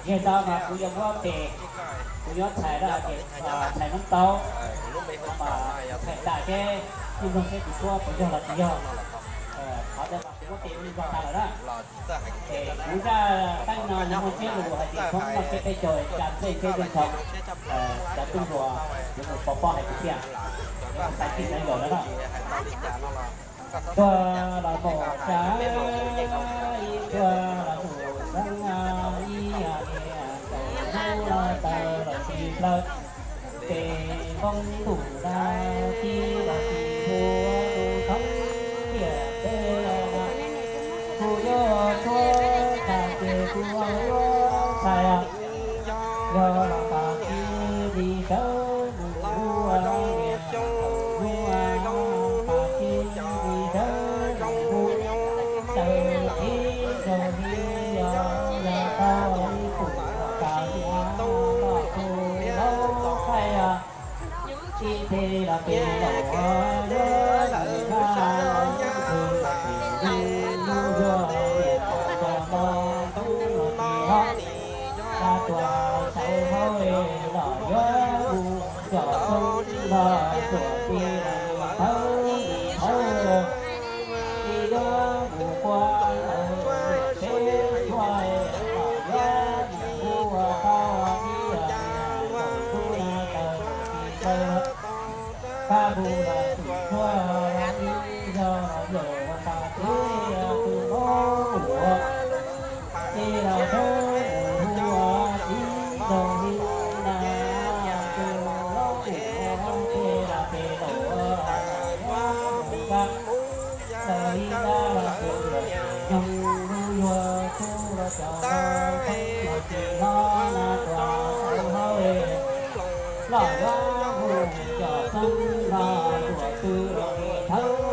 Yog tau mas kuv yuav muab tes, kuv yuav txhais rau hais tias txhais noob taub, mas txhais tas seb tij mloog seb kuv suab puas yog los tsis yog. Qhov ntawd mas kuv muab tes ua li zog tas lawm na. Es kuv zaj teeb no yog muaj siab lus hais tias thoob noj siab peb caug, tsa txeej thiab zeej tshoo, cov tub hluas yuav mus pov pob hais tias thiaj, yuav mus xaiv txij xaiv zaum lawm na. Tuaj los mus tsa, ib tuaj los mus xeeb, ib ntsaum hnub los taw los tsis plaws, ces npoo ntuj na, tib los tsis hu, tus thoob tiam teb, kuv yuav tshuab tag ces kuv yuav txhais, yog los tas cia li sawv mus ua niam ua, tas cia li sawv mus ua, sawv ib zaug li yog yog tau ib pum tas ua los tus laub qaib, ib teg los tes laum yuav mus na, tus tsis zoo lub yuav niam cov mo tub los tsis hlob, tsa tuas saum hauv los yuav mus cov tub los tuam tsis thawb tsis thawb, tsis yuav mus qua lawm peb tshuaj los yuav mus ua tau ib yam li tub na taw tsis taw. Pab hu los tsis tshua, ib zaug los yog pas teb tus mob ua, ces los sawv mus hu ua tib zaug li na, tus mob ua ces los pem los ua, yuav mus nqa, sawv li na los tus yawg nyoog lub yuav tub los cov los tsis hlob na tuas saum hauv los yuav mus cov tub los tuam tsis thawb